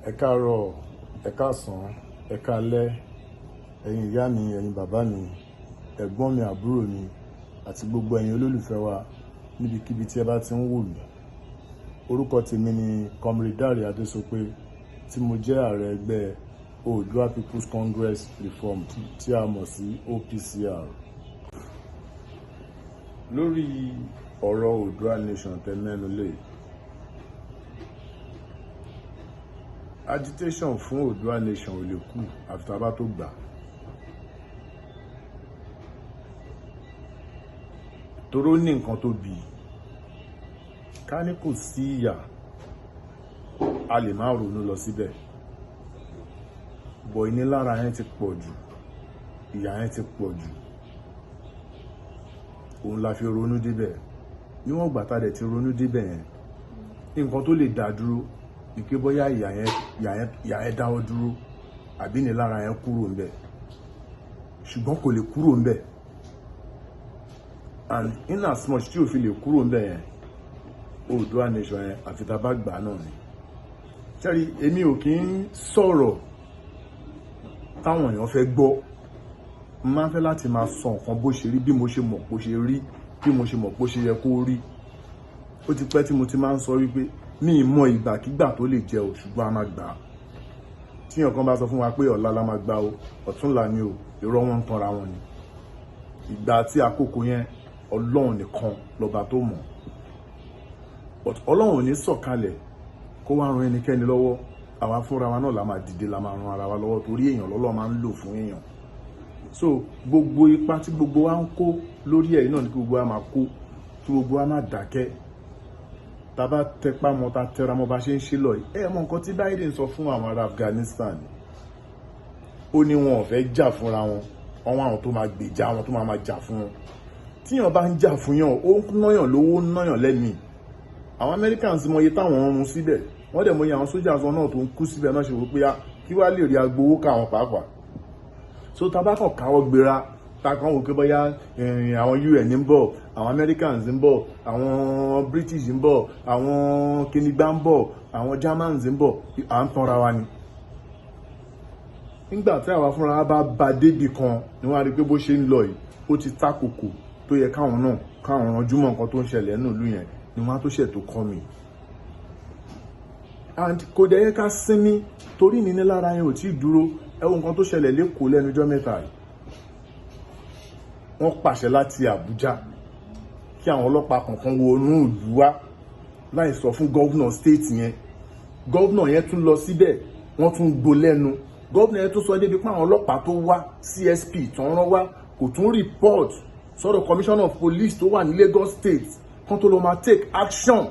Ẹ káàárọ̀, ẹ káàsán, ẹ káalẹ́, ẹ̀yin ìyá mi, ẹ̀yin bàbá mi, ẹ̀gbọ́n mi, àbúrò mi àti gbogbo ẹ̀yin olólùfẹ́ wa níbikíbi tí ẹ bá ti ń wò mí. Orúkọ tèmi ni Comrade Dare Adesope, tí mo jẹ́ ààrẹ ẹgbẹ́ Oòduà People's Congress Reformed tí a mọ̀ sí OPCR. Lórí ọ̀rọ̀ Oòduà Nation tẹ́ mẹ́nu lé, agitation fún Oòduà Nation ò lè kú àfi tá a bá tó gbà. Toró ní nǹkan tó bí ká ní kò sí ìyà, a lè má ronú lọ síbẹ̀. Bọ̀ ìnilára yẹn ti pọ̀ jù, ìyà yẹn ti pọ̀ jù, òun la fi ronú débẹ̀. Níwọ̀n ìgbà tá a dẹ̀ ti ronú débẹ̀ yẹn, nǹkan tó lè dá dúró ni pé bóyá ìyà yẹn ìyà yẹn dáwọ́ dúró àbí ìnilára yẹn kúrò ńbẹ̀, ṣùgbọ́n kò lè kúrò ńbẹ̀. And in as much tí ò fi lè kúrò ńbẹ̀ yẹn, Oòduà Nation yẹn àfi tá a bá gbà náà ni. Ṣẹ́rí, èmi ò kí ń sọ̀rọ̀ táwọn èèyàn fẹ́ gbọ́. Mo máa ń fẹ́ láti máa sọ nǹkan bó ṣe rí, bí mo ṣe mọ̀ bó ṣe rí, bí mo ṣe mọ̀ bó ṣe yẹ kó rí. Ó ti pẹ́ tí mo ti máa ń sọ wípé mi ì mọ ìgbàkígbà tó lè jẹ́ o, ṣùgbọ́n a máa gbà á. Tí èèyàn kan bá sọ fún wa pé ọ̀la la máa gbà o, ọ̀túnla ni o, irọ́ wọn ń tanra wọn ni. Ìgbà tí àkókò yẹn, Ọlọ́run nìkan lọ́ba tó mọ̀. But Ọlọ́run ò ní sọ̀kalẹ̀ kó wá ran ẹnikẹ́ni lọ́wọ́. Àwa fúnra wa náà la máa dìde, la máa ran ara wa lọ́wọ́, torí èèyàn lọ́lọ́run máa ń lò fún èèyàn. So gbogbo ipa tí gbogbo wa ń kó lórí ẹ̀ náà ni kí gbogbo wa máa kó, kí gbogbo wa má dákẹ́. Tá bá tẹpá mọ́, tá tẹra mọ́ bá ṣe ń ṣe lọ yìí. Ẹ mọ nǹkan tí Biden sọ fún àwọn ará Afghanistan. Ó ní wọn ò fẹ́ jà fúnra wọn, wọn wá àwọn tó máa gbèjà wọn, tó máa máa jà fún wọn. Tíyàn bá ń jà fún yàn, ó ń náyàn lówó, ó ń náyàn lẹ́mìí. Àwọn Americans mọ iye táwọn ń run síbẹ̀, wọ́n dẹ̀ mọ iye àwọn sójà wọn náà tó ń kú síbẹ̀ náà, ṣe wò pé kí wá lè rí agbowó ká àwọn pàápàá. So tá a bá kàn káwọ́ gbéra, tá a kàn wò pé bóyá àwọn UN ń bọ̀, àwọn Americans ń bọ̀, àwọn British ń bọ̀, àwọn kinigbá ń bọ̀, àwọn Germans ń bọ̀, à ń tanra wa ni. Nígbà tí àwa fúnra bá ba débì kan ni wọ́n á rí pé bó ṣe ń lọ yìí, ó ti tákòkò tó yẹ káwọn náà káwọn ranjú mọ́ nǹkan tó ń ṣẹlẹ̀ nínú ìlú yẹn, ni wọ́n á tó ṣẹ̀ tó kọ́ mi. And kò dẹ̀ yẹ ká sinmi torí ìnínilára yẹn ò tí ì dúró. Ẹ wo nǹkan tó ṣẹlẹ̀ l'Ékòó lẹ́nu ọjọ́ mẹ́ta yìí. Wọ́n pàṣẹ láti Àbújá kí àwọn ọlọ́pàá kankan wọnú ìlú wá láì sọ fún gọ́vnà state yẹn. Gọ́vnà yẹn tún lọ síbẹ̀, wọ́n tún gbó lẹ́nu. Gọ́vnà yẹn tún sọ débi pé àwọn ọlọ́pàá tó wá, CSP tó ń rán wá, kò tún report sọ́dọ̀ commissioner of police tó wà ní Lagos State kan tó lọ máa take action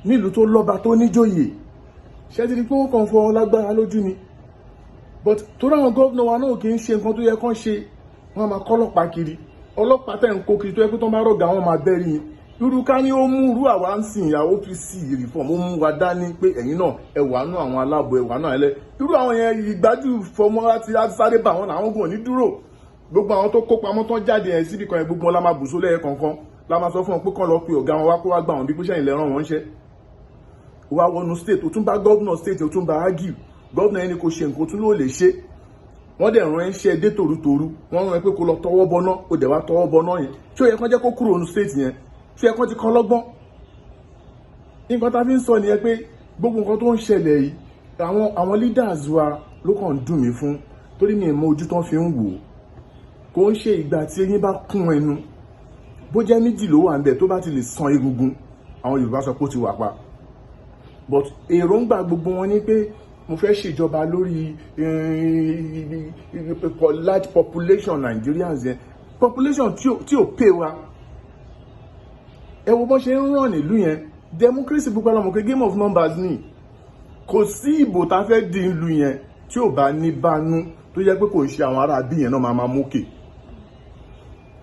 nílùú tó lọ́ba tó níjòyè. Ṣé ti di pé wọ́n kàn fọ lágbára lójú ni? But torí àwọn gọ́vnà wa náà kì í ṣe nǹkan tó yẹ kán ṣe, wọ́n máa kọ́ ọlọ́pàá kiri. Ọlọ́pàá tẹ̀ ń kó kiri tó yẹ pé tó ń bá rọ̀gà wọn máa bẹ́rí yín. Irú ká ní ó mú irú àwa ń sìn ìyàwó OPC reform, ó mú wa dání pé ẹ̀yin náà ẹ wà nú àwọn aláàbò, ẹ wà nú àìlẹ́. Irú àwọn yẹn ìgbájú fọmọ láti sáré bá wọn, làwọn gùn ní dúró. Gbogbo àwọn tó kó pamọ́ tán jáde yẹn síbi kan yẹn, gbogbo wọn la máa bùsọ lẹ́yẹ kọ̀ọ̀kan, la máa sọ fún wọn pé kán lọ pe ọ̀gá wọn wá kó wá gbà wọn bí pé sẹ́yìn lẹ́ràn wọn ń ṣẹ́. Wá wọnú state, ó tún bá gọ́vnà state, ó tún bá argue. Gọ́vnà yẹn ni kò ṣe nǹkan, ó tún ló lè ṣe. Wọ́n dẹ̀ rán ẹ ń ṣe dé tòrútòrú, wọ́n rán ẹ pé kó lọ tọwọ́ bọná, ó dẹ̀ wá tọwọ́ bọná yẹn. Ṣé ó yẹ kán jẹ́ kó kúrò ní state yẹn? Ṣé ó yẹ kán ti kọ́ lọ́gbọ́n? Nǹkan tá a fi ń sọ nìyẹn pé gbogbo nǹkan tó ń ṣẹlẹ̀ yìí, àwọn leaders wa ló kàn ń dùn mí fún, torí mi ì mọ ojú tán fi ń wò ó. Kò ń ṣe ìgbà tí eyín bá kún ẹnu, bó jẹ́ méjì ló wà níbẹ̀, tó bá ti lè san egungun, àwọn Yorùbá sọ pé ó ti wà pa. But èròǹgbà gbogbo wọn ni pé mo fẹ́ ṣèjọba lórí large population Nigerians yẹn, population tí ò pay wa. Ẹ wo bọ́n ṣe ń ràn nílùú yẹn. Democracy, gbogbo àlọ́ mọ̀ pé game of numbers ni. Kò sí ìbò tá a fẹ́ di ìlú yẹn tí ò bá ní bánú, tó jẹ́ pé kò ń ṣe àwọn ará bí yẹn náà máa máa mókè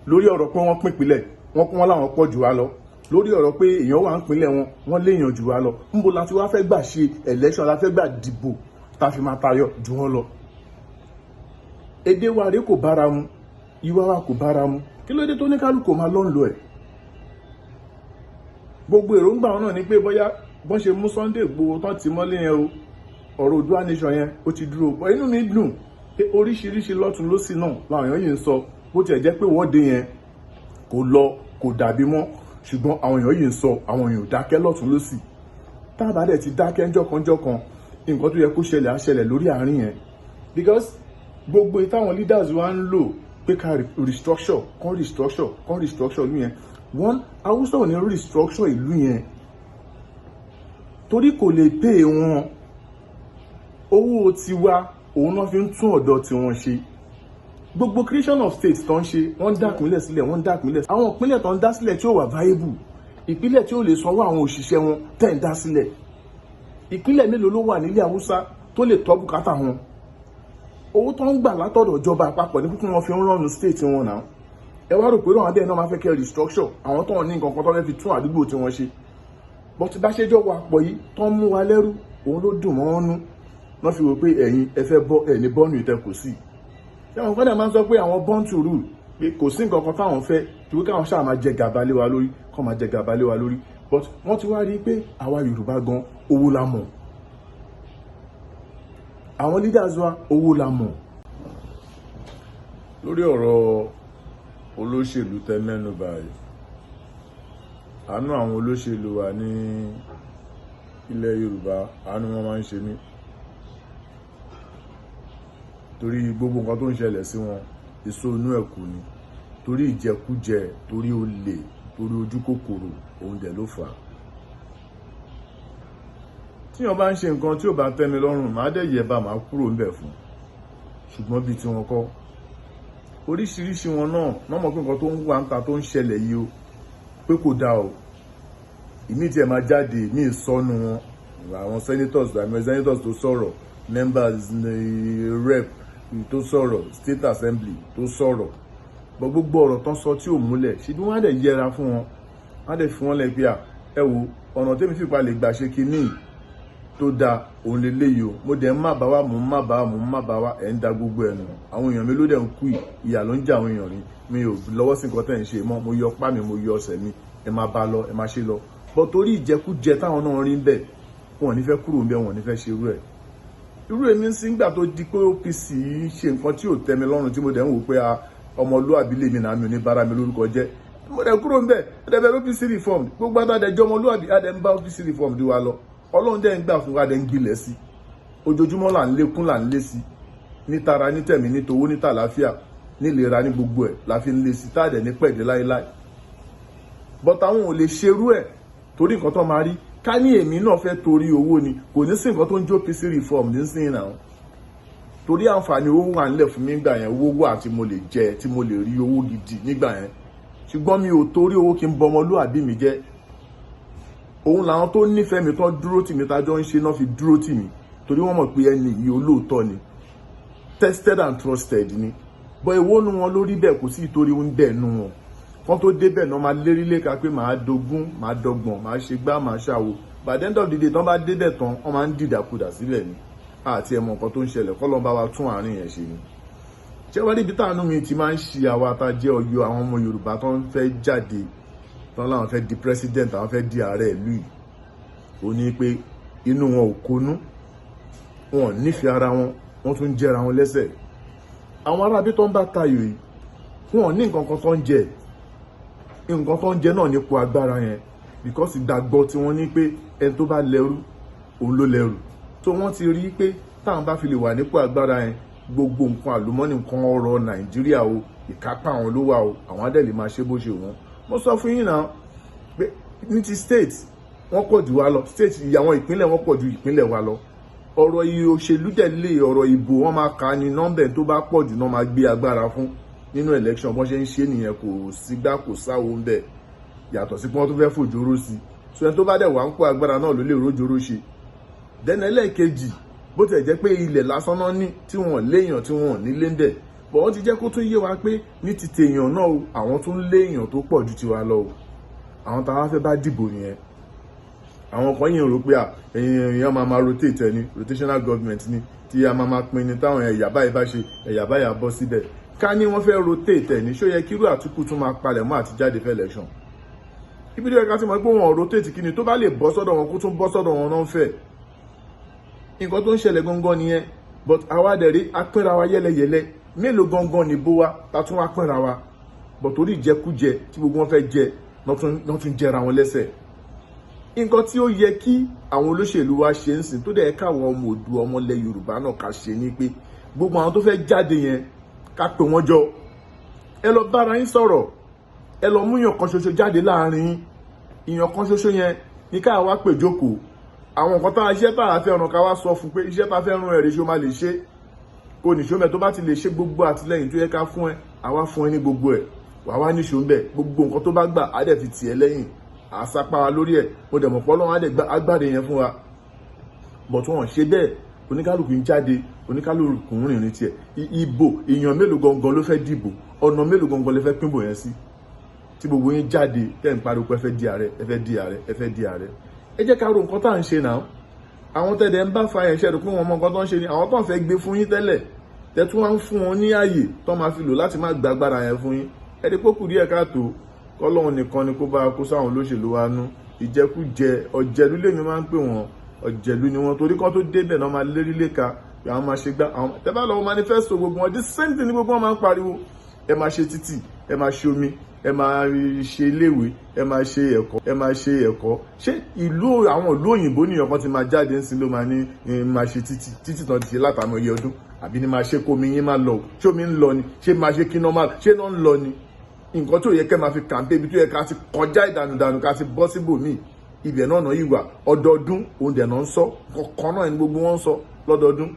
lórí ọ̀rọ̀ pé wọ́n pín ìpínlẹ̀ wọ́n kún wọn láwọn pọ̀ jù wá lọ, lórí ọ̀rọ̀ pé èèyàn wà ń pínlẹ̀ wọn, wọ́n léèyàn jù wá lọ. Níbo la ti wá fẹ́ gbà ṣe election, la fẹ́ gbà dìbò tá a fi máa tayọ jù wọ́n lọ? Èdè wa rèé kò bára mu, ìwà wa kò bára mu. Kí ló dé tó ní kálukú máa lọ́ ń lo ẹ̀? Gbogbo èròǹgbà wọn náà ni pé bóyá bọ́n ṣe mú Sunday Igboho tán ti mọ́lé yẹn o, Ọ̀rọ̀ Oòduà nation yẹn, ó ti dúró bọ́. Inú mi dùn pé oríṣiríṣi lọ́tún lọ́sì náà làwọn èèyàn yìí ń sọ. Bó tiẹ̀ jẹ́ pé ìwọ́de yẹn kò lọ, kò dàbí mọ́, ṣùgbọ́n àwọn èèyàn yìí ń sọ, àwọn èèyàn ò dákẹ́ lọ́tún lọ́sì. Tá a bá dẹ̀ ti dákẹ́ ńjọ́kanjọ́kan, nǹkan tó yẹ kó ṣẹlẹ̀ á ṣẹlẹ̀ lórí àárín yẹn, because gbogbo ìtàwọn leaders wa ń lò pé ká restructure, kán restructure, kán restructure ìlú yẹn, wọ́n Haúsá ò ní restructure ìlú yẹn torí kò lè pay wọn. Owó tiwa òun náà fi ń tún ọ̀dọ̀ tiwọn ṣe. Gbogbo creation of state tó ń ṣe, wọ́n dá ìpínlẹ̀ sílẹ̀, wọ́n dá ìpínlẹ̀. Àwọn ìpínlẹ̀ tó ń dá sílẹ̀ tí ó wà viable, ìpínlẹ̀ tí ó lè sanwó àwọn òṣìṣẹ́ wọn tẹ̀ ń dá sílẹ̀, ìpínlẹ̀ mélòó ló wà nílẹ̀ Haúsá tó lè tọ́ bùkátà wọn? Owó tó ń gbà látọ̀dọ̀ ìjọba àpapọ̀ ní kúkú wọn fi ń run state wọn náà. Ẹ wá rò pé àwọn abẹ́ẹ̀ náà máa fẹ́ kẹ́ restructure, àwọn tó ń ní nǹkan kan tó fẹ́ fi tún àdúgbò tí wọ́n ṣe. But bá ṣe jọ wà pọ̀ yìí tó ń mú wa lẹ́rú, òun ló dùn mọ́ wọn nú wọ́n fi wò pé ẹ̀yin ẹ fẹ́ bọ́ ẹ̀ ní bọ́ọ̀nù ìtẹ́ kò sí. Ṣé àwọn kọ́dà máa ń sọ pé àwọn born to rule, pé kò sí nǹkan kan táwọn fẹ́ ju pé káwọn ṣáà máa jẹ gàba lé wa lórí, kọ́ máa jẹ gàba lé wa lórí. But wọ́n ti wá rí i pé àwa Yorùbá gan, owó la mọ̀. Àwọn leaders wa, owó la mọ̀. Lórí ọ̀rọ̀ olóṣèlú tẹ mẹ́nu báyìí, àánú àwọn olóṣèlú wa ní ilẹ̀ Yorùbá, àánú wọn máa ń ṣe mí, torí gbogbo nǹkan tó ń ṣẹlẹ̀ sí wọn, èso inú ẹ̀ kù ni, torí ìjẹkújẹ, torí olè, torí ojú kòkòrò, òun dẹ̀ ló fà á. Tíyan bá ń ṣe nǹkan tí ò bá tẹ́ mi lọ́rùn, màá dẹ̀ yẹ̀ bá, màá kúrò ńbẹ̀ fún. Ṣùgbọ́n bíi tiwọn kọ́, oríṣiríṣi wọn náà náà mọ̀ pé nǹkan tó ń wà ń ta tó ń ṣẹlẹ̀ yìí o, pé kò dáa o. Ìmí tiẹ̀ máa jáde, ìmí ìsọnù wọn, àwọn senators, àwọn senators tó sọ̀rọ̀, members ní rep tó sọ̀rọ̀, state assembly tó sọ̀rọ̀, bọ́ gbogbo ọ̀rọ̀ tán sọ tí ò múlẹ̀, ṣe bí wọ́n á dẹ̀ yẹra fún wọn, wọ́n á dẹ̀ fi wọ́n lẹ̀ pé à, ẹ wo ọ̀nà tẹ́mi fìpa lè gbà ṣe kinní tó dáa òun lè léyìí o. Mo dẹ̀ ń má bá wa, mò ń má bá wa, mò ń má bá wa. Ẹ̀ ń da gbogbo ẹ̀ nù. Àwọn èèyàn mi ló dẹ̀ ń kú yìí, ìyà ló ń jẹ àwọn èèyàn rí. Mi ò lọ́wọ́ sí nǹkan tẹ̀ ń ṣe mọ́. Mo yọ pá mi, mo yọ ọ̀sẹ̀ mi, ẹ máa bá lọ, ẹ máa ṣe lọ. Bọ́ torí ìjẹkújẹ táwọn náà rí ń bẹ̀, wọn ò ní fẹ́ kúrò ń bẹ̀, wọn ò ní fẹ́ ṣe irú ẹ̀. Irú èmi ń sìn gbà tó di pé OPC ṣe nǹkan tí ò tẹ́ mi lọ́rùn, tí mo dẹ̀ ń wò pé ọmọlúwàbí lèmi náà, mi ò ní bára mi lórúkọ jẹ́, mo dẹ̀ kúrò ń bẹ̀, mo dẹ̀ bẹ̀rẹ̀ OPC reform. Gbogbo àtàdẹ̀jọ́ ọmọlúwàbí, adẹ̀ ń bá OPC reform di wa lọ. Ọlọ́run dẹ̀ ń gbà fún wa, dẹ̀ ń gbilẹ̀ sí. Ojoojúmọ́ là ń lékún, là ń lé sí, ní tara, ní tẹ̀mí, ní towó, ní tàlàáfíà, nílera, ní gbogbo ẹ̀ la fi ń lé sí, tá a dẹ̀ ní pẹ̀dé láéláé. But àwọn ò lè ṣerú ẹ̀ torí nǹkan tó máa rí. Ká ní èmi náà fẹ́ torí owó ni, kò ní sí nǹkan tó ń jó OPC reform nísìnyí náà, torí àǹfààní owó wà nílẹ̀ fún mi nígbà yẹn. Owó wà tí mo lè jẹ, tí mo lè rí owó gidi nígbà yẹn, ṣùgbọ́n mi ò torí owó kí n bọmọlúàbí mi jẹ́. Òun làwọn tó nífẹ̀ẹ́ mi tán dúró tì mí, tájọ́ ń ṣe náà fi dúró tì mí, torí wọ́n mọ̀ pé ẹni yìí olóòótọ́ ni, tested and trusted ni. Bọ́ èwo nu wọn lórí bẹ́ẹ̀? Kò sí ìtorí ń bẹ́ẹ̀ nu wọn kán tó débẹ̀ náà máa lérí léka pé màá dogún, màá dọgbọ̀n, màá ṣe gbá, màá ṣàwo. By the end of the day, tán bá débẹ̀ tán, wọ́n máa ń dìdàkudà sílẹ̀ ni. Àti ẹ̀mọ̀ nǹkan tó ń ṣẹlẹ̀, kọ́ ló ń bá wa tún àárín yẹn ṣe ni. Ṣé wọ́n níbi táànú mi ti máa ń ṣe àwa tá a jẹ́ Ọ̀yọ́, àwọn ọmọ Yorùbá tó ń fẹ́ jáde tán láwọn fẹ́ di president, àwọn fẹ́ di ààrẹ ìlú yìí, ó ní pé inú wọn ò konú, wọn ò nífẹ̀ẹ́ ara wọn, wọ́n tún ń jẹ́ra wọn lẹ́sẹ̀. Àwọn aráabí tó ń bá tayò yìí, wọn ò ní nǹkan kan tó ń jẹ. Nǹkan tó ń jẹ náà nípò agbára yẹn, because ìgbàgbọ́ tí wọ́n ní pé ẹni tó bá lẹ́rú, òun ló lẹ́rù. So wọ́n ti rí pé táwọn bá fi lè wà nípò agbára yẹn, gbogbo nǹkan àlùmọ́nì, nǹkan ọrọ̀ Nàìjíríà o, ìkápá àwọn ló wà o. Àwọn á dẹ̀ lè máa ṣe bó ṣe wọ́n. Mo sọ fún yín náà pé ní ti state, wọ́n pọ̀ jù wá lọ. State, àwọn ìpínlẹ̀, wọ́n pọ̀ ju ìpínlẹ̀ wa lọ. Ọ̀rọ̀ iye òṣèlú dẹ̀ lé ọ̀rọ̀ ìbò, wọ́n máa kà á ní nọ́mbẹ̀ tó bá pọ̀ jù náà máa gbé agbára fún nínú election. Bọ́n ṣe ń ṣe nìyẹn, kò sígbà kò sáwo ń bẹ̀, yàtọ̀ sí pé wọ́n tún fẹ́ fòjóró sí i. So ẹni tó bá dẹ̀ wá ń kó agbára náà ló lè rójóró ṣe. Dẹ́nà ẹlẹ́ẹ̀kejì, bó tẹ̀ jẹ́ pé ilẹ̀ lásán náà ní tí wọ́n léèyàn, tí wọ́n nílé ń bẹ̀, bọ̀ wọ́n ti jẹ́ kó tún yé wa pé ní ti tèèyàn náà o, àwọn tún léèyàn tó pọ̀ ju tiwa lọ o. Àwọn táwa fẹ́ bá dìbò nìyẹn. Àwọn kan yìí ń rò pé à èèyàn máa rotate ẹni, rotational government ni, tí a máa pín ní táwọn ẹ̀yà báyìí bá ṣe, ẹ̀yà báyìí á bọ́ síbẹ̀. Ká ní wọ́n fẹ́ rotate ẹ̀ ní, ṣó yẹ kírú Àtìkù tún máa palẹ̀ mọ́ àti jáde fẹ́ election? Ibi tó yẹ ká ti mọ̀ pé wọ́n rotate, kí ni tó bá lè bọ́ sọ́dọ̀ wọn, kó tún bọ́ sọ́dọ̀ wọn náà ń fẹ́. Nǹkan tó ń ṣẹlẹ̀ gangan nìyẹn. But àwa dẹ̀ rí apínra wa yẹ́lẹyẹ̀lẹ. Mélòó gangan ní bó wa ta tún wá pínra wa? But torí ìjẹkújẹ tí gbogbo wọn fẹ́ jẹ, náà tún jẹra wọn lẹ́sẹ̀. Nǹkan tí ó yẹ kí àwọn olóṣèlú wa ṣe ń sìn, tó dẹ̀ káwọn ọmọ òdu, ọmọlẹ̀ Yorùbá náà ká ṣe ni pé gbogbo àwọn tó fẹ́ jáde yẹn, ká pè wọ́n jọ. Ẹ lọ bára yín sọ̀rọ̀. Ẹ lọ mú yàn kan ṣoṣo jáde láàrin yín. Ìyàn kan ṣoṣo yẹn ní ká wá pè jókòó. Àwọn nǹkan tá a iṣẹ́ tá a fẹ́ ràn, ká wá sọ fún pé iṣẹ́ tá a fẹ́ ràn ẹ̀rẹ́, ṣó máa lè ṣe? Kò níṣó mẹ́. Tó bá ti lè ṣe, gbogbo àtìlẹ́yìn tó yẹ ká fún ẹ, àwa fún ẹ ní gbogbo ẹ̀. Wà wá níṣó ń bẹ̀. Gbogbo nǹkan tó bá gbà á dẹ̀ fi tì ẹ́ lẹ́yìn, àsápá wa lórí ẹ̀. Mo dẹ̀ mọ̀ pé Ọlọ́run á dẹ̀ gba agbára yẹn fún wa. But wọ́n ṣe bẹ́ẹ̀. Oníkálukú ń jáde, oníkálukú ń rìnrìn tiẹ̀. Ìbò, èèyàn mélòó gangan ló fẹ́ dìbò? Ọ̀nà mélòó gangan lè fẹ́ pínbò yẹn sí, tí gbogbo yín jáde tẹ́ ń pariwo pé ẹ fẹ́ di ààrẹ, ẹ fẹ́ di ààrẹ, ẹ fẹ́ di ààrẹ? Ẹ jẹ́ ká ro nǹkan tá à ń ṣe náà. Àwọn tẹ̀dẹ̀ ń bá fa yẹn ṣẹ́rù pé wọ́n mọ nǹkan tó ń ṣe ni. Àwọn tó ń fẹ́ gbé fún yín tẹ́lẹ̀, tẹ́tún wá ń fún wọn ní ààyè tó máa fi lò láti má gba agbára yẹn fún yín. Ẹ di pókù díẹ̀ káàtó. Kọ́lọ́hún nìkan ni kó bá kó sáwọn olóṣèlú wa nú. Ìjẹkújẹ, ọ̀jẹ̀lú lèmi máa ń pè wọ́n. Ọ̀jẹ̀lú ni wọ́n, torí kán tó débẹ̀ náà máa lérí léka pé àwọn máa ṣe gbá. Àwọn tẹ́ bá lọ́wọ́ manifesto gbogbo wọn, the same thing ni gbogbo wọn máa ń pariwo: ẹ máa ṣe títì, ẹ máa ṣe omi, ẹ máa ṣe iléèwé, ẹ máa ṣe ẹ̀kọ́, ẹ máa ṣe ẹ̀kọ́. Ṣé ìlú àwọn ìlú òyìnbó nìyẹn kan ti máa jáde ń sin ló máa ní máa ṣe títì? Títì tán ti ṣe látàmú iye ọdún, àbí ní máa ṣe kómi yín máa lọ? Ṣé omi ń lọ ni? Ṣé máa ṣe kí normal? Ṣé náà ń lọ ni? Nǹkan tó yẹ kẹ́ máa fi kàǹpé, ibi tó yẹ ká ti kọjá ìdànùdànù, ká ti bọ́ síbòmíì, ibẹ̀ náà náà yìí wà. Ọdọọdún òun dẹ̀ náà ń sọ kọ̀ọ̀kan náà ni gbogbo wọn ń sọ lọ́dọọdún.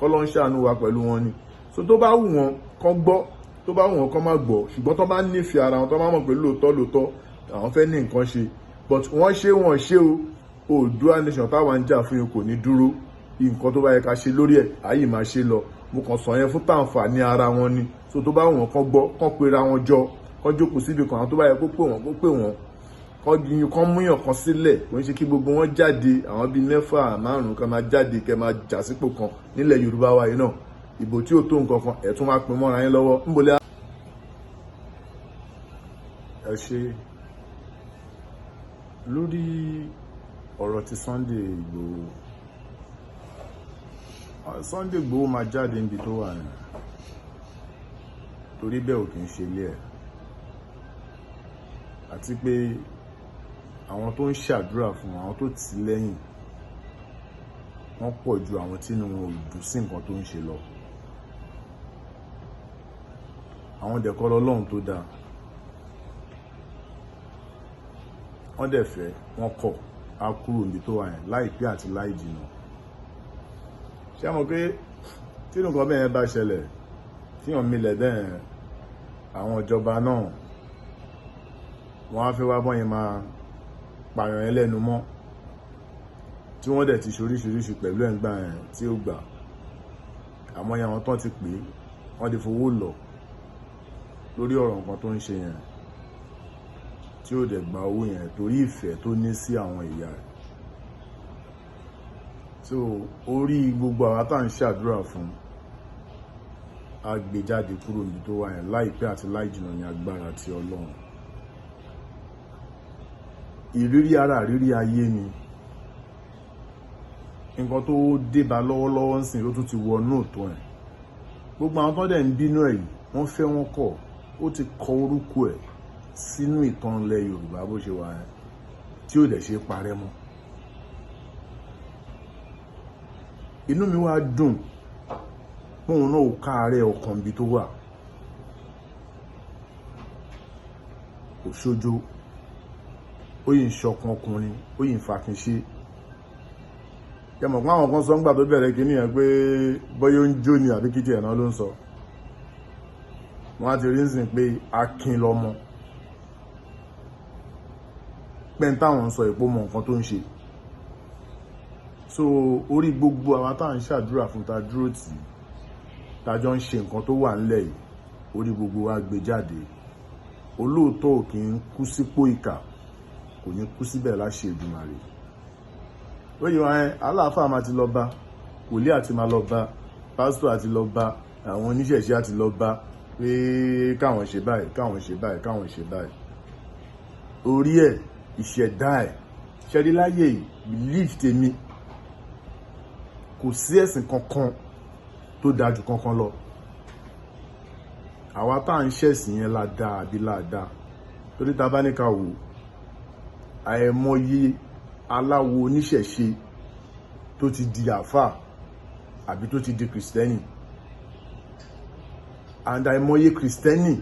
Kọ́ ló ń ṣàánú wa pẹ̀lú wọn ni. So tó bá wù wọn kán gbọ́, tó bá wù wọn kán má gbọ́, ṣùgbọ́n tó bá nífẹ̀ẹ́ ara wọn, tó bá mọ̀ pé lóòótọ́ lóòótọ́ àwọn fẹ́ ní nǹkan ṣe. But wọ́n ṣe, wọ́n ṣe o, Oòduà nation táwa ń jà fún yín kò ní dúró. Nǹkan tó bá yẹ ká ṣe lórí ẹ̀, àyè máa ṣe lọ. Mo kàn sọ yẹn fún tàǹfààní ara wọn ni. So tó bá wù wọn kán gbọ́, kán pera wọn jọ, kán jókòó síbi kan. Àwọn tó bá yẹ kó pè wọ́n, kó pè wọ́n. Kán yín, kán múyàn kan sílẹ̀. Kò ń ṣe kí gbogbo wọn jáde, àwọn bíi mẹ́fà, márùn-ún kan máa jáde, kẹ́ máa jà sípò kan nílẹ̀ Yorùbá wa yìí náà. Ìbò tí ò tó nǹkan kan, ẹ̀ tún máa pín mọ́ra yín lọ́wọ́ ńbọ̀lẹ́. Ẹ ṣe lórí ọ̀rọ̀ ti Sunday Igboho. Sunday Igboho máa jáde níbi tó wà yẹn, torí bẹ́ẹ̀ ò kì í ṣe ilé ẹ̀, àti pé àwọn tó ń ṣàdúrà fún, àwọn tó tì í lẹ́yìn, wọ́n pọ̀ ju àwọn tínú wọn ò dùn sí nǹkan tó ń ṣe lọ. Àwọn dẹ̀kọ́ lọ́lọ́run tó dáa. Wọ́n dẹ̀ fẹ́, wọ́n kọ̀, á kúrò níbi tó wà yẹn láìpẹ́ àti láì jìnnà. Ṣé a mọ̀ pé tí nǹkan bẹ́ẹ̀ bá ṣẹlẹ̀, tíyàn milẹ̀ bẹ́ẹ̀, àwọn ìjọba náà wọ́n á fẹ́ wá bọ́yẹn máa pààyàn yẹn lẹ́nu mọ́, tí wọ́n dẹ̀ ti ṣoríṣiríṣi pẹ̀lú ẹ̀ ń gbà yẹn tí ó gbà. Àmọ́ yẹn, àwọn tán ti pè é, wọ́n ti fowó lọ lórí ọ̀rọ̀ nǹkan tó ń ṣe yẹn, tí ó dẹ̀ gba owó yẹn torí ìfẹ́ tó ní sí àwọn ìyá rẹ̀. So orí gbogbo àwa tá à ń ṣàdúrà fún, á gbé jáde kúrò níbi tó wà yẹn láìpẹ́ àti láì jìnnà ní agbára ti Ọlọ́run. Ìrírí ara, ìrírí ayé ni. Nǹkan tó débá lọ́wọ́lọ́wọ́ ń sìn, ló tún ti wọnú òtún ẹ̀. Gbogbo àwọn tó dẹ̀ ń bínú ẹ̀ yìí, wọ́n fẹ́, wọ́n kọ̀, ó ti kọ orúkọ ẹ̀ sínú ìtàn ilẹ̀ Yorùbá bó ṣe wà yẹn, tí ò dẹ̀ ṣe parẹ́ mọ́. Inú mi wá dùn póun náà ò káàárẹ̀ ọkàn bí tó wà, kò ṣojo. Ó yìí ń ṣọkan ọkùnrin, ó yìí ń fakin ṣe. Ẹ mọ̀ pé àwọn kan sọ ńgbà tó bẹ̀rẹ̀ kínní yẹn pé bóyá ó ń jó ni àbí kìtì ẹ̀ náà ló ń sọ. Wọ́n á ti rí nsìn pé akin lọmọ pé ń táwọn ń sọ ìpò mọ nǹkan tó ń ṣe. So orí gbogbo àwa tá à ń ṣàdúrà fún, ta dúró tì í, ta jọ ń ṣe nǹkan tó wà ńlẹ̀ yìí, orí gbogbo wa gbé jáde. Olóòótọ́ ò kì í kú sípò ìkà, kò ní kú síbẹ̀ láṣẹ Èdùmàrè. Ó yẹ wọn, aláàfáà máa ti lọ bá wòlíì, àti máa lọ bá pásítọ̀, àti lọ bá àwọn oníṣẹ̀ṣe, àti lọ bá pé káwọn ṣe báyìí, káwọn ṣe báyìí, káwọn ṣe báyìí. Orí ẹ̀, ìṣẹ̀dá ẹ̀ ṣẹ́rí láyé yìí, belief tèmi. Kò sí ẹ̀sìn kankan tó dáa jù kankan lọ. Àwa tá à ń ṣẹ̀sìn yẹn la dáa àbí la dáa? Torí ta bá ní ká wò, àìmọye aláwo oníṣẹ̀ṣe tó ti di àáfà àbí tó ti di Kìrìsìtẹ́nì, and àìmọye Kìrìsìtẹ́nì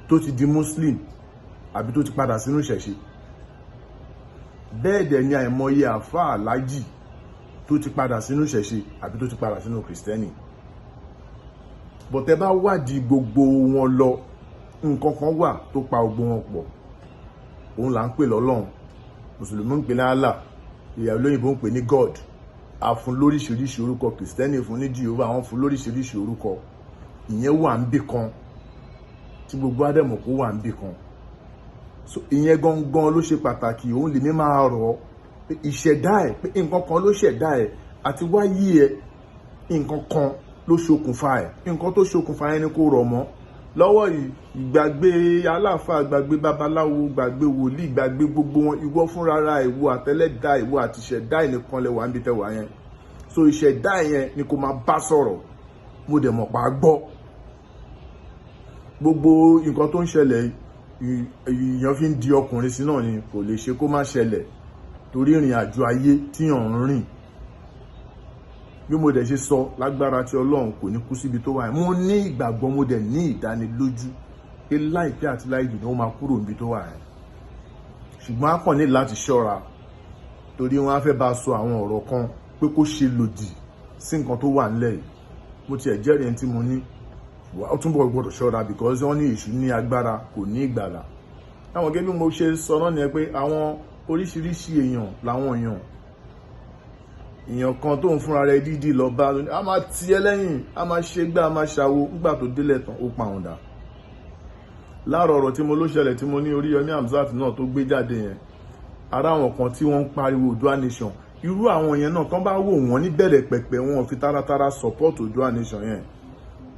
tó ti di Muslim àbí tó ti padà sínú ìṣẹ̀ṣe. Bẹ́ẹ̀ dẹ̀ ni àìmọye àáfà alájì tó ti padà sínú ìṣẹ̀ṣe àbí tó ti padà sínú Kìrìsìtẹ́nì. But tẹ́ bá wádìí gbogbo wọn lọ, nǹkan kan wà tó pa gbogbo wọn pọ̀. Òun là ń pè lọ́lọ́run. Mùsùlùmí ń pè ní Allah, ìyàwó olóyìnbó ń pè ní God. A fún lóríṣiríṣi orúkọ, Kìrìsìtẹ́nì fún ní Jehovah, àwọn fún lóríṣiríṣi orúkọ. Ìyẹn wà ń bì kan tí gbogbo ádámù kó wà ń bì kan. So ìyẹn gangan ló ṣe pàtàkì. Òun lèmi máa rọ̀ ọ́ pé ìṣẹ̀dá ẹ̀, pé nǹkan kan ló ṣẹ̀dá ẹ̀ àti wáyé ẹ̀, nǹkan kan ló ṣokùnfà ẹ̀. Nǹkan tó ṣokùnfà ẹ̀ ni kò rọ̀ mọ́ lọ́wọ́ yìí. Ìgbàgbé aláàfáà, gbàgbé babaláwo, gbàgbé wòlíì, gbàgbé gbogbo wọn. Ìwọ fúnra ìwọ àtẹlẹ́dá, ìwọ àti ìṣẹ̀dá ẹ̀ nìkan lẹ wà níbi tẹ́ wà yẹn. So ìṣẹ̀dá yẹn ni kò máa bá sọ̀rọ̀. Mo dẹ̀ mọ̀ pa gbọ́ gbogbo nǹkan tó ń ṣẹlẹ̀. Èèyàn fi ń di ọkùnrin sí náà ni, kò lè ṣe kó má ṣẹlẹ̀, torí ìrìn àjò ayé tíyàn ń rìn. Bí mo dẹ̀ ṣe sọ, lágbára tí Ọlọ́run, kò ní kú síbi tó wà yẹn. Mo ní ìgbàgbọ́, mo dẹ̀ ní ìdánilójú pé láìpẹ́ àti láì jìnnà, ó máa kúrò níbi tó wà yẹn. Ṣùgbọ́n a kàn ní láti ṣọ́ra, torí wọ́n á fẹ́ bá a sọ àwọn ọ̀rọ̀ kan pé kó ṣe lòdì sí nǹkan tó wà nílẹ̀ yìí. Mo tiẹ̀ jẹ́rìí ẹni tí mo ní ó túnbọ̀ gbọ́dọ̀ ṣọ́ra, because wọ́n ní èṣù ní agbára, kò ní ìgbàlà. Àwọn gẹ́gẹ́ bí mo ṣe sọ náà nìyẹn, pé àwọn oríṣiríṣi èèyàn làwọn èèyàn. Èèyàn kan tó ń fúnra rẹ̀ dídì lọ bá, a máa ti ẹ́ lẹ́yìn, a máa ṣe gbá, a máa ṣàwo. Nígbà tó délẹ̀ tán, ó pa òun dà. Láàárọ̀, ọ̀rọ̀ tí mo ló ṣẹlẹ̀ tí mo ní Oríyọmí Hamzat náà tó gbé jáde yẹn, ara àwọn kan tí wọ́n ń pariwo Oòduà Nation, irú àwọn yẹn náà, tán bá wò wọ́n ní bẹ̀rẹ̀ pẹ̀pẹ̀, wọn fi taratara support Oòduà Nation yẹn,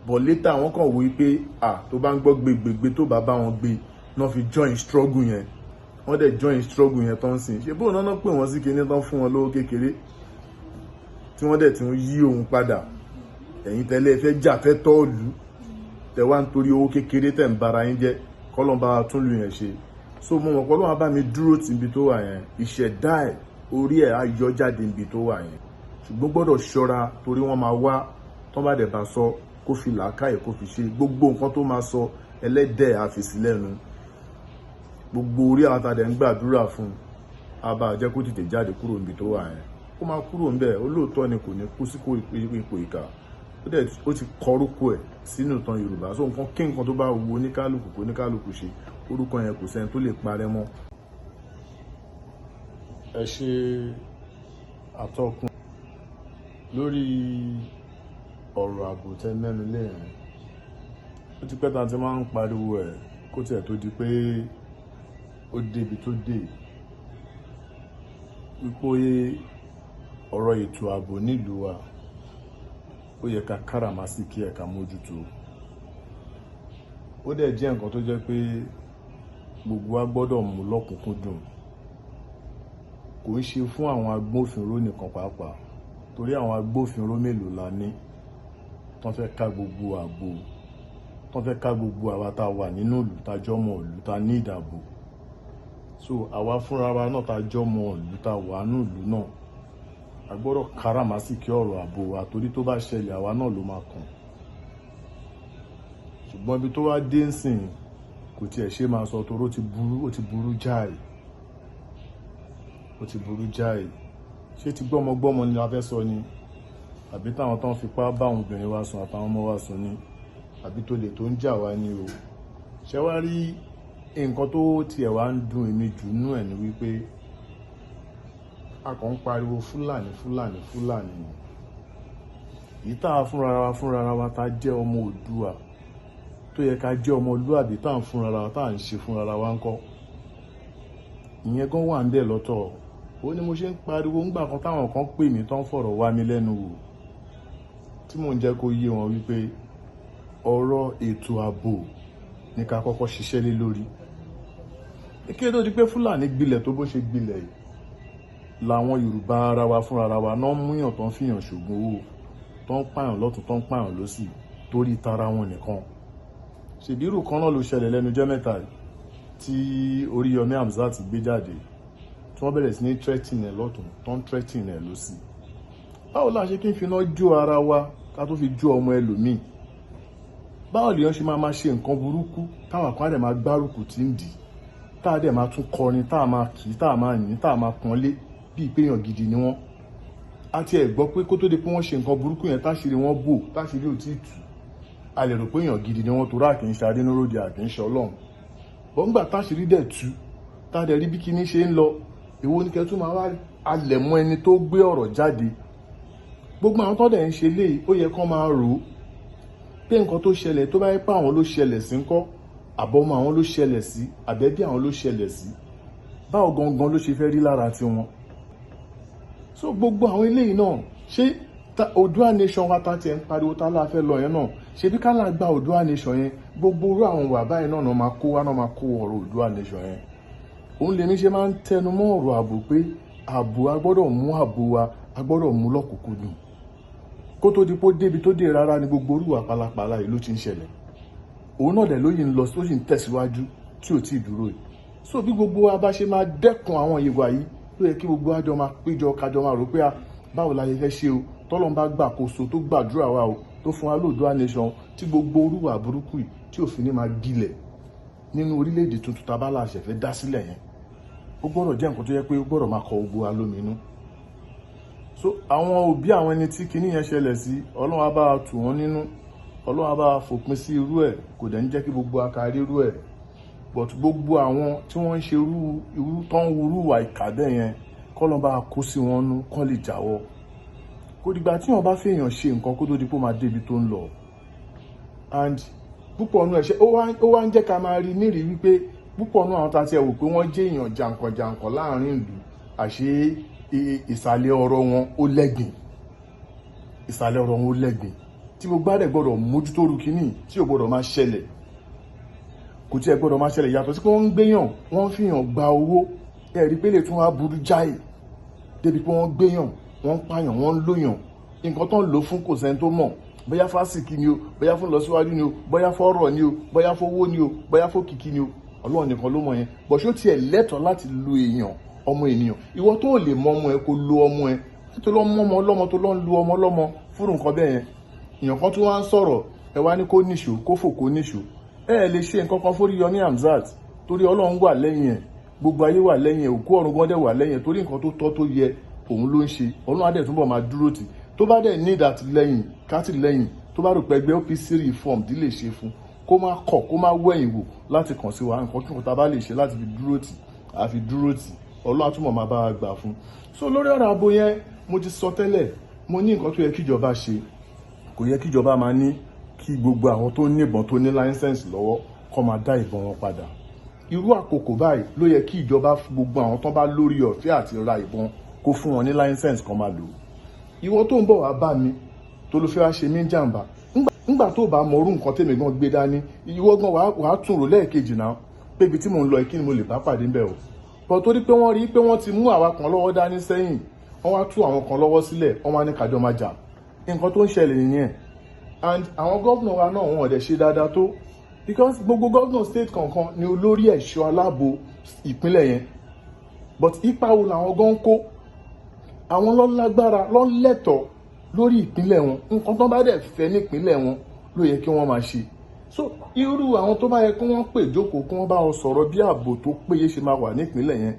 but later wọ́n kàn wí pé à tó bá ń gbọ́ gbégbégbé, tó bá bá wọn gbé náà, fi join struggle yẹn. Wọ́n dẹ̀ join struggle yẹn tán sìn ṣe bóun náà pè wọ́n sí kinní tán, fún wọn lówó kékeré, tí wọ́n dẹ̀ ti ń yí òun padà. Ẹ̀yin tẹ́lẹ̀ fẹ́ jà fẹ́ tọ́ọ̀lù, tẹ wá ń torí owó kékeré tẹ̀ ń bara yín jẹ́. Kọ́lọ́n bá tún lù yẹn ṣe. So mo mọ̀ pé Ọlọ́run bá mi dúró tì ibi tó wà yẹn, ìṣẹ̀dá ẹ̀, orí ẹ̀ á yọ jáde ibi tó wà yẹn. Ṣùgbọ́n gbọ́dọ̀ ṣọ́ra, torí wọ́n máa wá tán bá dẹ̀ bá sọ, kó fi làákàyè, kó fi ṣe gbogbo nǹkan tó máa sọ. Ẹlẹ́dẹ̀ àfìsí lẹ́nu gbogbo orí. Àwọn tàdé ń gbàdúrà fún un, á bá jẹ́ kó tètè jáde kúrò níbi tó wà yẹn. Ó máa kúrò níbẹ̀. Olóòótọ́ ni, kò ní kú sí ipò ìkà. Ó dẹ̀ ó ti kọrúkọ ẹ̀ sínú ìtàn Yorùbá. So nǹkan kí nǹkan tó bá wu oníkálukú kó oníkálukú ṣe, orúkọ yẹn kò sẹ́ni tó lè parẹ́ mọ́. Ẹ ṣe, àtọkùn. Lórí ọ̀rọ̀ ààbò tẹ mẹ́nu lé yẹn, ó ti pẹ́ tá a ti máa ń pariwo ẹ̀ kó tiẹ̀ tó di pé ó débi tó dé, wípé ọ̀rọ̀ ètò ààbò nílùú wa, ó yẹ ká káràmásìkí ẹ̀, ká mójútó. Ó dẹ̀ jẹ́ nǹkan tó jẹ́ pé gbogbo wa gbọ́dọ̀ mú lọ́kùnkúndùn. Kò ń ṣe fún àwọn agbófinró nìkan pàápàá, torí àwọn agbófinró mélòó la ní tán fẹ́ ká gbogbo ààbò, tán fẹ́ ká gbogbo àwa tá a wà nínú ìlú, tá a jọmọ ìlú, tá a ní ìdàbò? So àwa fúnra wa náà, tá a jọmọ ìlú, tá a wà nínú ìlú náà, a gbọ́dọ̀ káràmásìkí ọ̀rọ̀ ààbò wa, torí tó bá ṣẹlẹ̀, àwa náà ló máa kàn. Ṣùgbọ́n ibi tó wá dé ń sìn, kò tiẹ̀ ṣe máa sọ, torí ó ti burú, ó ti burú jáì, ó ti burú jáì. Ṣé ti gbọ́mọgbọ́mọ ni a fẹ́ sọ ni, àbí táwọn tán fipá bá àwọn obìnrin wa sùn àtàwọn ọmọ wa sùn ni, àbí tó lè tó ń jà wá ni o? Ṣé wá rí nǹkan tó tiẹ̀ wá ń dùn èmi jù nú ẹ̀ ni wípé a kàn ń pariwo Fúlàní, Fúlàní, Fúlàní ni. Èyí tá a fúnra wa tá jẹ́ ọmọ Oòduà, tó yẹ ká jẹ́ ọmọlúàbí, tá à ń fúnra wa, tá à ń ṣe fúnra wa ńkọ́? Ìyẹn gan wà ń bẹ̀ lọ́tọ̀. Ó ní mo ṣe ń pariwo ńgbà kan táwọn kan pè mí, tán fọ̀rọ̀ wá mi lẹ́nu wò, tí mò ń jẹ́ kó yé wọn wípé ọ̀rọ̀ ètò ààbò ní ká kọ́kọ́ ṣiṣẹ́ lé lórí. Kí tó di pé Fúlàní gbilẹ̀ tó bó ṣe gbilẹ̀ yìí. Làwọn Yorùbá ara wa fúnra ara wa náà múyàn tó ń fìyàn ṣògùn owó, tó ń pààyàn lọ́tún, tó ń pààyàn lọ́sì, torí tara wọn nìkan. Ṣèbírù kan náà ló ṣẹlẹ̀ lẹ́nu jẹ́ mẹ́ta yìí tí Oríyọmí Hamzat gbé jáde, tí wọ́n bẹ̀rẹ̀ sí ní threatening ẹ̀ lọ́tún, tó ń threatening ẹ̀ lọ́sì. Báwo la ṣe kí n fi iná jó ara wa ká tó fi jó ọmọ ẹlòmíì? Báwo lèèyàn ṣe máa máa ṣe nǹkan burúkú, táwa kan á dẹ̀ máa gbárùkù tí ń dì í, tá a dẹ̀ máa tún kọrin, tá a máa kì í, tá a máa yìn, tá a máa pọ́nlé bíi péyàn gidi ni wọ́n? Àti ẹ̀ gbọ́ pé kó tó di pé wọ́n ṣe nǹkan burúkú yẹn, táṣìírí wọn bò, táṣìírí ò tí ì tú, a lè rò pé èèyàn gidi ni wọ́n, torí àkì ń ṣe adínúróde, àkì ń ṣe Ọlọ́run bọ́n. Ńgbà táṣìírí dẹ̀ tú, tá a dẹ̀ rí bí kinní ṣe ń lọ, èwo ni kẹ́ tún máa wá alẹ̀ mọ́ ẹni tó gbé ọ̀rọ̀ jáde? Gbogbo àwọn tó dẹ̀ ń ṣe léyìí, ó yẹ kán máa rò ó pé nǹkan tó ṣẹlẹ̀, tó bá yẹ pé àwọn ló ṣẹlẹ̀ sí ńkọ́, àbọ̀mọ àwọn ló ṣẹlẹ̀ sí, àbẹ́bí àwọn ló ṣẹlẹ̀ sí, báwo gangan ló ṣe fẹ́ rí lára tiwọn? So gbogbo àwọn eléyìí náà, ṣé Oòduà Nation wa ta tiẹ̀ ń pariwo tá láà fẹ́ lọ yẹn náà, ṣebí ká là gba Oòduà Nation yẹn, gbogbo irú àwọn wà báyìí náà náà máa kó wá, náà máa kó ọ̀rọ̀ Oòduà Nation yẹn. Òun lèmi ṣe máa ń tẹnu mọ́ ọ̀rọ̀ ààbò pé ààbò, a gbọ́dọ̀ mú ààbò wa, a gbọ́dọ̀ mú lọ́kùnkúndùn kó tó di pé ó débi tó dé. Rárá ni gbogbo orúwà pálapàla yìí ló ti ń ṣẹlẹ̀, òun náà dẹ̀ ló yìí ń lọ, tó sì ń tẹ̀síwájú tí ò tí ì dúró yìí. So bí gbogbo wa bá ṣe máa dẹ́kun àwọn ìwà yìí, ló yẹ kí gbogbo wa jọ máa péjọ, kájọ máa rò pé a báwo la ṣe fẹ́ ṣe o. Tọ́lọ́n bá gbàkóso, tó gbàdúrà wa o, tó fún wa lóòdùà Nation, tí gbogbo orúwà burúkú yìí tí òfin ní máa gbilẹ̀ nínú orílẹ̀-èdè tuntun tá a bá láṣẹ fẹ́ dá sílẹ̀ yẹn, ó gbọ́dọ̀ jẹ́ nǹkan tó yẹ pé ó gbọ́dọ̀ máa kọ gbogbo wa lóminú. So àwọn òbí àwọn ẹni tí kinní yẹn ṣẹlẹ̀ sí, Ọlọ́run á bá wa tù wọ́n nínú, Ọlọ́run á bá wa fòpin sí irú ẹ̀, kò dẹ̀ ń jẹ́ kí gbogbo aka rí irú ẹ̀. But gbogbo àwọn tí wọ́n ń ṣe irú irú tó ń wúrú ìwà ìkà bẹ́ẹ̀ yẹn, kọ́lọ́n bá kó sí wọn nú, kán lè jáwọ́. Kò dìgbà tí wọ́n bá fèèyàn ṣe nǹkan kó tó di pé ó máa débi tó ń lọ. And púpọ̀ nú ẹ̀ṣẹ̀ ó wá ń jẹ́ ká máa rí nírìí wípé púpọ̀ nú àwọn tá a ti ẹ̀ wò pé wọ́n jẹ́ èèyàn jàǹkànjàǹkàn láàrin ìlú, àṣé ìsàlẹ̀ ọ̀rọ̀ wọn ó lẹ́gbìn, ìsàlẹ̀ ọ̀rọ̀ wọn ó lẹ́gbìn, tí gbogbo àdẹ̀ gbọ́dọ̀ mójútó ru kínní tí ò gbọ́dọ̀ máa ṣẹlẹ̀, kò tí ẹ gbọ́dọ̀ máa ṣẹlẹ̀. Yàtọ̀ sí pé wọ́n ń gbéyàn, wọ́n ń fìyàn gba owó, ẹ rí pé lè tún wá burú jáì débi pé wọ́n gbéyàn, wọ́n ń pààyàn, wọ́n ń lóyàn. Nǹkan tó ń lò fún, kò sẹ́ni tó mọ̀, bóyá fásìkì ni o, bóyá fún lọ́síwájú ni o, bóyá fọ́rọ̀ ni o, bóyá fowó ni o, bóyá fókìkí ni o, Ọlọ́run nìkan ló mọ̀ yẹn. Bọ̀ ṣó tiẹ̀ lẹ́tọ̀ọ́ láti lu èèyàn, ọmọ ènìyàn? Ìwọ tó lè mọ ọmọ ẹ, kó lo ọmọ ẹ tó lọ mọ ọmọ ọlọ́mọ, tó lọ ń lu ọmọ ọlọ́mọ fúrú nǹkan bẹ́ẹ̀ yẹn. Èèyàn kan tó wá ń sọ̀rọ̀, ẹ wá ní kó níṣó, kó fò, kó níṣó. Ẹ ẹ lè ṣe nǹkan kan f'Óríyọmí Hamzat, torí Ọlọ́run wà lẹ́yìn ẹ̀, gbogbo ayé wà lẹ́yìn ẹ̀, òkú ọ̀run gan dẹ̀ wà lẹ́yìn ẹ̀, torí nǹkan tó tọ́ tó yẹ òun ló ń ṣe. Ọlọ́run á dẹ̀ túbọ̀ máa dúró tì. Tó bá dẹ̀ ní ìdàtìlẹ́yìn kátìlẹ́yìn, tó bá rò pé ẹgbẹ́ OPC Reform dí lè ṣe fún, kó má kọ̀, kó má wẹ̀yìn wò láti kàn sí wa. Nǹkan kí nǹkan tá a bá lè ṣe láti fi dúró tì, àfi dúró tì. Ọlọ́run á túbọ̀ máa bá wa gbà fún. So lórí ọ̀rọ̀ ààbò yẹn, mo ti sọ tẹ́lẹ̀, mo ní nǹkan tó yẹ kíjọba ṣe, kò yẹ kíjọba máa ní kí gbogbo àwọn tó níbọn, tó ní license lọ́wọ́, kó máa dá ìbọn wọn padà. Irú àkókò báyìí ló yẹ kí ìjọba fún gbogbo àwọn tó bá lórí ọ̀fẹ́ àti ra ìbọn, kó fún wọn ní license kan máa lò. Ìwọ tó ń bọ̀ wá bá mi, tó ló fẹ́ wá ṣe mí jàǹbá, ńgbà tó bá mọ orú nǹkan tèmi gan gbé dání, ìwọ gan wàá tún rò lẹ́ẹ̀kejì náà pé ibi tí mò ń lọ, kí ni mo lè bá pàdé ńbẹ̀ o. Bọ̀ torí pé wọ́n rí pé wọ́n ti mú àwa kan lọ́wọ́ dání sẹ́yìn, wọ́n wá tú àwọn kan lọ́wọ́ sílẹ̀, wọ́n wá ní kájọ máa jà. Nǹkan tó ń ṣẹlẹ̀ nìyẹn. And àwọn governor wa náà, wọn ò dẹ̀ ṣe dáadáa tó, because gbogbo governor state kọ̀ọ̀kan ni olórí ẹ̀ṣọ́ aláàbò ìpínlẹ̀ yẹn. But ipa wo làwọn gan ń kó? Àwọn ló lágbára, ló lẹ́tọ̀ọ́ lórí ìpínlẹ̀ wọn. Nǹkan tó bá dẹ̀ fẹ́ nípínlẹ̀ wọn ló yẹ kí wọ́n máa ṣe. So irú àwọn tó bá yẹ kí wọ́n pè jókòó, kí wọ́n bá wọn sọ̀rọ̀ bí ààbò tó péye ṣe máa wà nípínlẹ̀ yẹn.